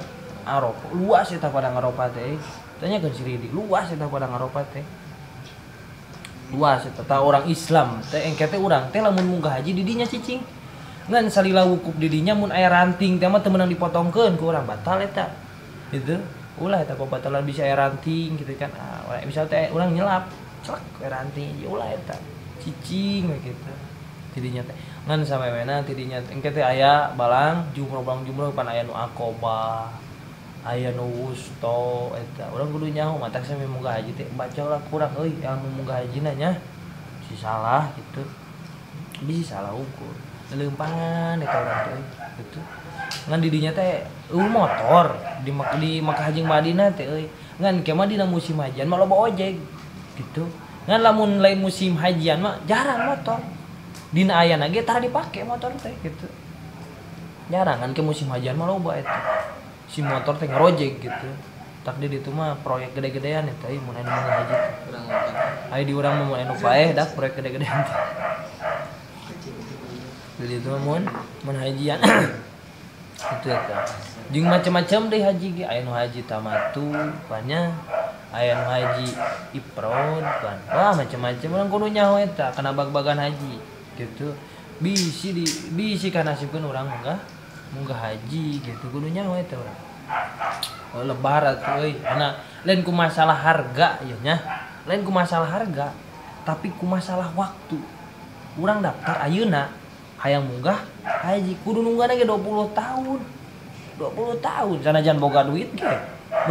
Arafah. Luas eta Padang Arafah teh. Tanyakeun si Ridi, luas eta Padang Arafah teh. Luas eta tah orang Islam teh engke teh urang teh lamun munggah haji di dinya cicing. Ngan salila wukuf di dinya mun aya ranting teh mah teu meunang dipotongkeun ku urang batal eta. Gitu. Ulah eta pabatalan bisa aya ranting gitu kan. Ah, misal teh urang nyelap, celak aya ranting, ulah eta. Cicing we kitu. Tidinya teh ngan samewena tidinya engke teh aya balang jumroh pan aya nu Aqobah, aya nu wusto eta. Urang kudu nyaho matak sampe munggah haji teh bacalah kurang euy ilmu munggah hajina nya. Si salah gitu. Bisi salah ukur. Leumpangan eta urang teh gitu. Ngan di dinya teh eueuh motor di Makkah jeung Madinah teh euy. Ngan ke mah dina musim hajian mah loba ojek gitu. Ngan lamun lain musim hajian mah jarang motor. Dina ayana ge tara dipake motor teh gitu. Jarang kan ke musim hajian mah loba eta. Si motor teh ngarojek gitu. Takdir itu mah proyek gede-gedean eta ieu mun anu haji teh. Aya di urang mah mun anu paeh dah proyek gede-gedean teh. Jadi itu mah mun hajian itu eta. Jeung macam-macam deui haji ge, aya nu haji tamatu banyak, aya nu haji ifrad pan. Wah macam-macam urang kudu nyaho eta kana bag-bagan haji gitu. Bisi kanasibkeun urang munggah haji gitu kudu nyaho eta urang. Lebar atuh euy, ana lain ku masalah harga ieu nya. Lain ku masalah harga, tapi ku masalah waktu. Urang daftar ayeuna hayang munggah haji kudu nunggana ge 20 tahun. 20 tahun sanajan boga duit ge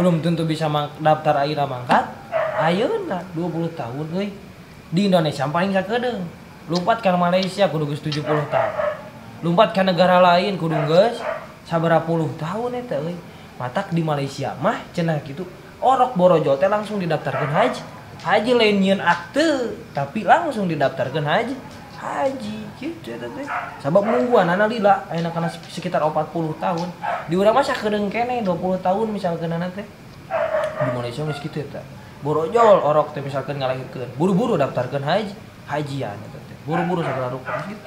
belum tentu bisa daftar ayeuna mangkat ayeuna 20 tahun euy. Di Indonesia paling sakedeung. Lompat ka Malaysia kudu geus 70 tahun. Lompat ka negara lain kudu geus sabaraha puluh tahun eta euy. Matak di Malaysia mah cenah kitu orok borojo teh langsung didaftarkeun haji. Haji lain nyieun akte tapi langsung didaftarkeun haji. Haji kitu eta teh. Sabab nungguanana lila ayeuna kana sekitar 40 tahun. Di urang mah sakedeung keneh 20 tahun misalkeunana teh. Di Malaysia geus kitu eta. Borojol orok teh misalkeun ngalahirkeun, buru-buru daftarkeun haji, hajian eta teh. Buru-buru sagala rupa geus kitu.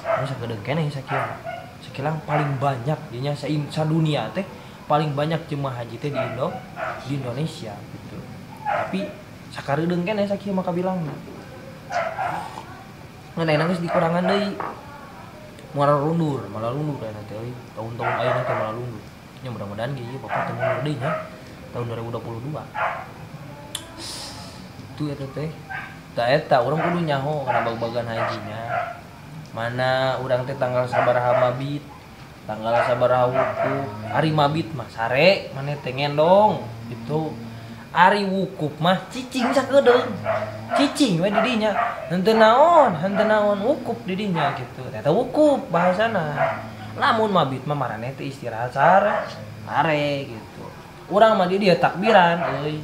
Anu sakedeung keneh sakieu. Sakilang paling banyak dinya sadunia teh paling banyak jemaah haji teh di Indonesia gitu. Tapi sakareudeung keneh sakieu mah kabilangna. Ngan ayeuna geus dikurangan deui. Malah lundur ayeuna teh euy. Tahun-tahun ayeuna teh malah lundur. Nya mudah-mudahan ge ieu bapak teu mundur deui nya. Tahun 2022. Itu eta teh. Tah eta urang kudu nyaho kana bag-bagan hajinya. Mana urang teh tanggal sabaraha mabit, tanggal sabaraha wukuf. Ari mabit mah sare maneh teh ngendong gitu. Ari wukuf mah cicing sakedeung. Cicing we di dinya. Henteu naon wukuf di dinya gitu. Eta wukuf bahasana. Lamun mabit mah maraneh teh istirahat sare gitu. Urang mah di dieu takbiran euy.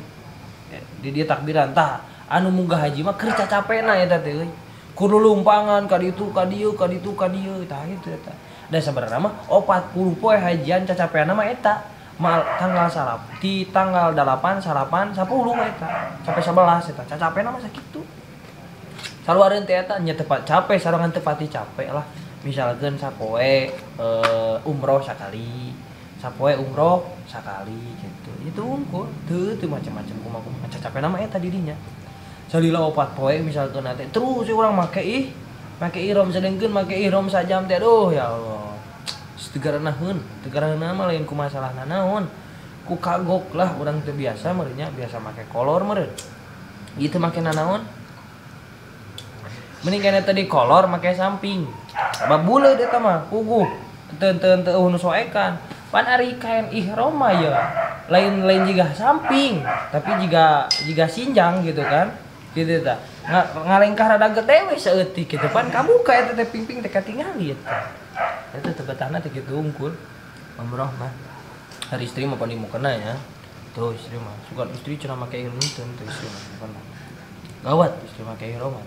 Di dieu takbiran tah anu munggah haji mah keur cacapena eta teh euy. Kudu lumpangan ka ditu ka dieu ka ditu ka dieu tah kitu eta. Da sabarana mah 40 poe hajian cacapeana mah eta. Mal tanggal salap di tanggal 8 salapan 10 eta sampai 11 eta capena mah sakitu. Saluareun teh eta nya tepat capek sarangan tepati capek lah. Misalkeun sapoe umroh sakali, sapoe umroh sakali gitu. Itu unggul teu macam-macam kumaha-kumaha capena mah eta dirinya. Salila 4 poe misalkeun teh terus urang make ihram sedengkeun make ihram sajam teh aduh ya Allah. Tegaranaheun mah lain ku masalahna naon. Ku kagok lah urang teu biasa meureun nya, biasa make kolor meureun. Ieu teh make nanaon? Mending kana tadi kolor make samping. Sabab buleud eta mah puguh. Teu nu soekan. Pan ari kain ihram mah ya lain jiga samping, tapi jiga sinjang gitu kan. Gitu tah. Ngalengkah rada gede we saeutik gitu pan kabuka eta teh pingping teh katingali eta. Eta teh betahna teh kitu unggul. Umroh mah. Hari istri mah paling mukena ya. Tuh istri mah, suka istri cenah make ihram teu istri mah mukena. Gawat istri make ihram mah.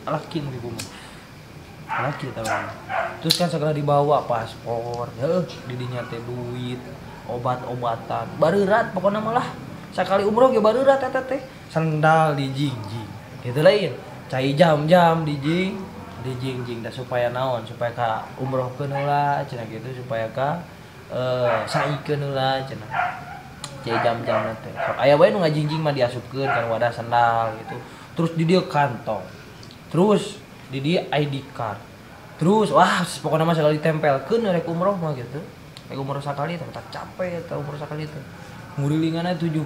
Laki nu ibu mah. Laki eta mah. Terus kan segala dibawa paspor, heuh di dinya teh duit, obat-obatan. Bareurat pokona mah lah. Sakali umroh ge bareurat eta teh. Sendal dijingjing. Gitu lain. Cai jam-jam dijingjing da supaya naon? Supaya ka umrohkeun heula cenah kitu supaya ka saikeun heula cenah. Cai jam-jamna teh. Sok aya wae nu ngajingjing mah diasupkeun kana wadah sendal gitu. Terus di dieu kantong. Terus di dieu ID card. Terus wah pokona mah segala ditempelkeun rek umroh mah gitu. Rek umroh sakali teh tak capek eta umroh sakali teh. Ngurilinganna 7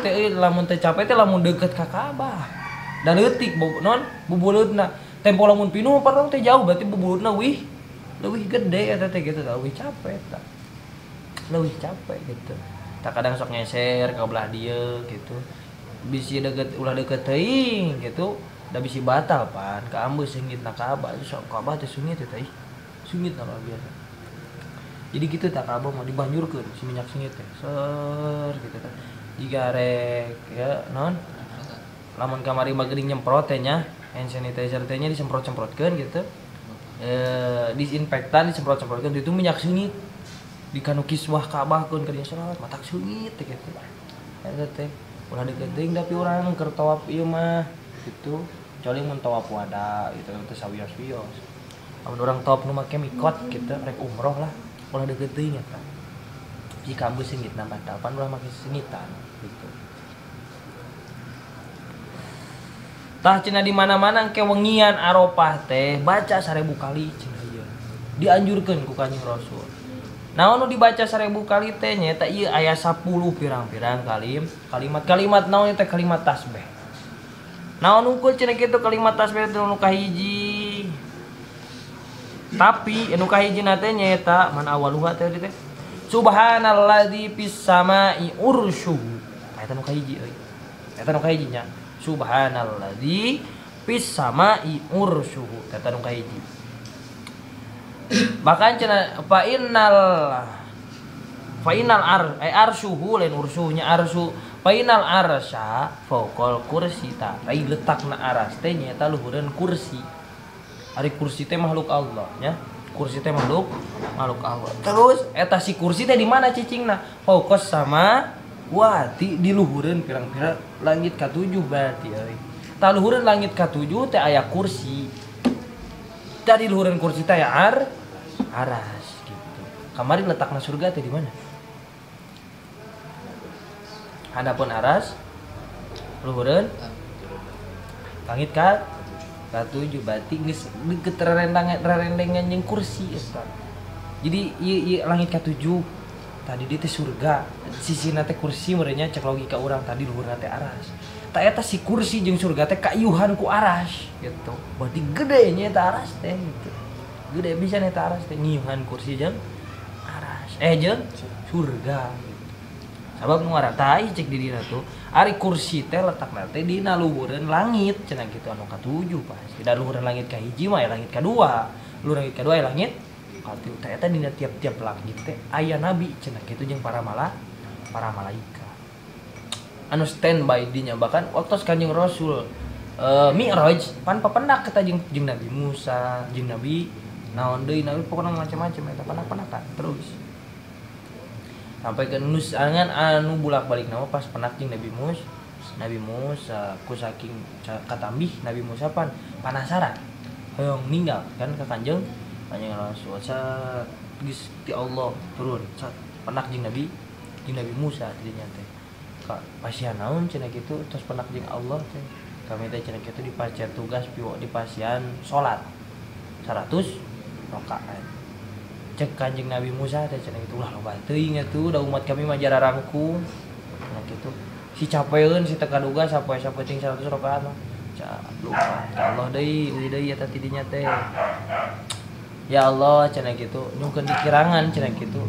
teh lamun teh capek teh lamun deukeut ka Ka'bah. Da leutik non bubulutna. Tempo lamun pinuh parang teh jauh berarti bubulutna wih leuwih gede eta teh gitu leuwih capek eta. Leuwih capek gitu. Tak kadang sok ngeser ka belah dieu gitu. Bisi deukeut ulah deukeut teuing gitu. Da bisi batal pan ka ambeus seungitna Ka'bah sok Ka'bah teh sungit eta ih. Sungit luar biasa. Jadi gitu tak Ka'bah mah dibanjurkeun si minyak sengit teh. Ser gitu teh. Jika rek ya non lamun kamari mah geuning nyemprot teh nya. Hand sanitizer teh nya disemprot-semprotkeun gitu. Disinfektan disemprot-semprotkeun itu minyak seungit. Di kanu kiswah Ka'bah keun ka dinya salat matak seungit teh gitu. Eta teh ulah deukeut teuing tapi urang keur tawaf ieu mah gitu. Kecuali mun tawaf wada gitu teh sawios-wios. Amun urang tawaf nu make mikot gitu rek umroh lah ulah deukeut teuing eta. Jika ambu seungitna batal pan ulah make seungitan gitu. Tah cenah di mana-mana engke wengian Arafah teh baca 1000 kali cenah ieu. Dianjurkeun ku Kanjeng Rasul. Naon nu dibaca 1000 kali teh nyaeta ieu aya 10 pirang-pirang kalimat-kalimat naon teh kalimat tasbih. Naon unggul cenah kitu kalimat tasbih teh nu kahiji. Tapi anu kahijina teh nyaeta man awaluha teh teh. Subhanalladzi fis sama'i urshuhu. Eta nu kahiji euy. Eta nu kahiji nya. Subhanalladzi fis sama'i urshuhu. Eta nu kahiji. Bahkan cenah fa innal arshuhu lain urshuhnya arshu fa innal arsya fauqal kursi ta. Ai letakna aras teh nyaeta luhureun kursi. Ari kursi teh makhluk Allah nya. Kursi teh makhluk Allah. Terus eta si kursi teh di mana cicingna? Fauqas sama wati di luhureun pirang-pirang langit ka-7 berarti euy. Tah luhureun langit ka-7 teh aya kursi. Tah di luhureun kursi teh aya aras gitu. Kamari letakna surga teh di mana? Handapun aras luhureun langit ka-7 berarti geus deukeut rerendengan jeung kursi eta. Jadi ieu langit ka-7 tadi di teh surga, sisina teh kursi meureunnya cek logika urang tadi luhurna teh aras. Tah eta si kursi jeung surga teh kayuhan ku aras gitu. Berarti gede nya eta aras teh gitu. Gede bisa eta aras teh ngiuhan kursi jeung aras. Jeung surga gitu. Sabab nu ngaratai cek di dina tuh ari kursi teh letakna teh dina luhureun langit cenah kitu anu ka-7 pasti. Da luhureun langit ka-1 mah ya langit ka-2. Luhureun langit ka-2 ya langit ka-3. Tah eta dina tiap-tiap langit teh aya nabi cenah kitu jeung para malaikat. Anu standby dinya bahkan waktu Kanjeng Rasul Mi'raj pan papendak kita jeung Nabi Musa, jeung Nabi naon deui nabi pokona macam-macam eta penak-penakan terus. Sampai ke nusangan anu bolak-balik nama pas penak jeung Nabi Musa ku saking katambih Nabi Musa pan panasaran hoyong ninggal kan ka Kanjeng Rasul sat geus ti Allah turun sat penak jeung Nabi Musa dinya teh ka pasian naon cenah kitu tos penak jeung Allah teh kami teh cenah kitu dipasian tugas dipasian salat 100 rakaat. Cek Kanjeng Nabi Musa teh cenah kitu ulah loba teuing atuh da umat kami mah jararangkung cenah kitu si capeun si teu kaduga sapoe-sapoe ting 100 rakaat mah lupa ka Allah deui euy deui eta ti dinya teh ya Allah cenah kitu nyungkeun dikirangan cenah kitu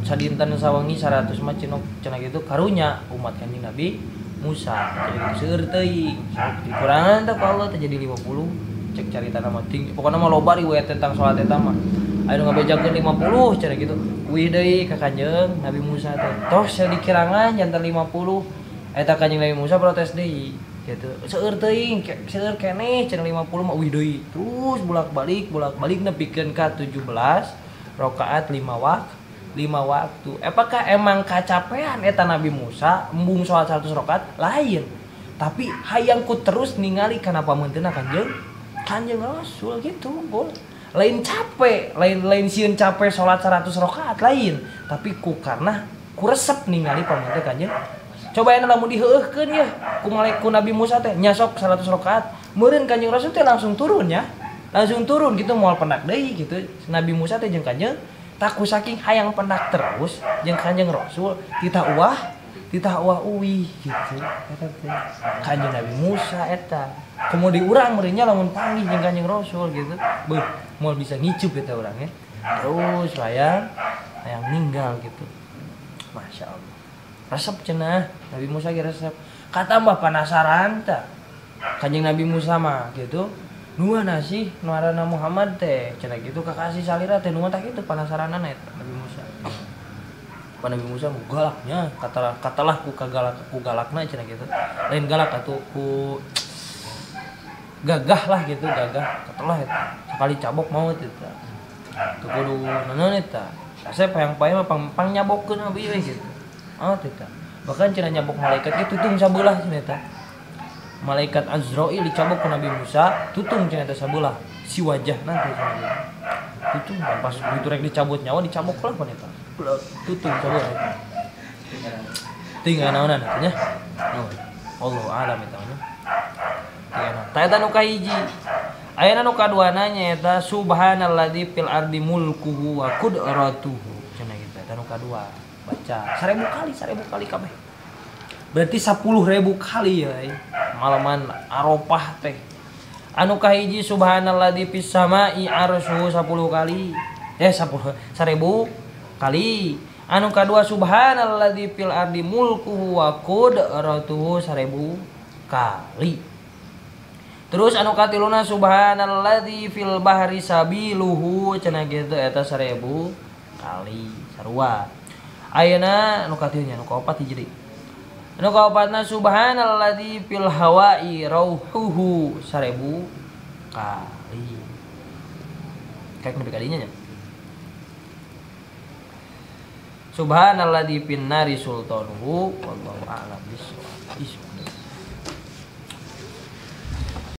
sadinten sawengi 100 mah cenah kitu karunya umat Kanjeng Nabi Musa cenah kitu seueur teuing dikurangan teh ku Allah teh jadi 50 cek caritana mah tinggi pokona mah loba riwayat tentang salat eta mah anu ngabejakeun 50 cenah kitu wih deui ka Kanjeng Nabi Musa teh tos dikirangan janten 50 eta Kanjeng Nabi Musa protes deui gitu seueur teuing seueur keneh cenah 50 mah wih deui terus bolak-balik nepikeun ka 17 rakaat 5 waktu. Apakah emang kacapean eta Nabi Musa embung salat 100 rakaat lain tapi hayang ku terus ningali kana pameunteuna Kanjeng Rasul gitu bol. Lain capek, lain sieun capek salat 100 rakaat lain, tapi ku karena ku resep ningali pameunteuna Kanjeng. Coba aya lamun diheueuhkeun ya ku malaikat Nabi Musa teh nya sok 100 rakaat, meureun Kanjeng Rasul teh langsung turun ya. Langsung turun gitu moal pendak deui gitu. Nabi Musa teh jeung Kanjeng tak ku saking hayang pendak terus jeung Kanjeng Rasul titah uah uwih gitu. Eta teh Kanjeng Nabi Musa eta. Komo di urang meureun nya lamun panggih jeung Kanjeng Rasul gitu. Beuh, moal bisa ngicup eta urang ya. Terus hayang ninggal gitu. Masya Allah. Resep cenah Nabi Musa ge resep. Katambah penasaran tah. Kanjeng Nabi Musa mah gitu. Nu mana sih nu ngaranna Muhammad teh cenah gitu kakasih salira teh nu mah tah kitu penasaranana eta Nabi Musa. Pan Nabi Musa mah galaknya katalah ku kagalak ku galakna cenah gitu. Lain galak atuh ku Gagah lah gitu, gagah. Katelah eta. Sakali cabok maot eta. Teu kudu naon eta. Asep hayang pae mah pang nyabokeun mah bieu gitu. Oh eta. Bahkan cenah nyabok malaikat ge tutung sabelah cenah eta. Malaikat Azrail dicabok ku Nabi Musa, tutung cenah eta sabelah. Si wajah nanti cenah. Tutung kan pas begitu rek dicabut nyawa dicabok lah pan eta. Tutung sabelah eta. Tinggal naonan eta nya. Allahu a'lam eta nya. Tah eta nu kahiji. Ayeuna nu kaduana nyaeta subhanalladzi fil ardi mulkuhu wa qudratuhu. Cenah kitu eta nu kadua. Baca 1000 kali kabeh. Berarti 10.000 kali ya. Malaman Arafah teh. Anu kahiji subhanalladzi fis samai arsyuhu 10 kali. 1000 kali. Anu kadua subhanalladzi fil ardi mulkuhu wa qudratuhu 1000 kali. Terus anu katiluna subhanalladzi fil bahri sabiluhu cenah kitu eta 1000 kali sarua. Ayeuna anu katilunya anu kaopat hiji deui. Anu kaopatna subhanalladzi fil hawa'i rauhuhu 1000 kali. Kayak nepi ka dinya nya. Subhanalladzi fin nari sultanuhu wallahu a'lam bissawab.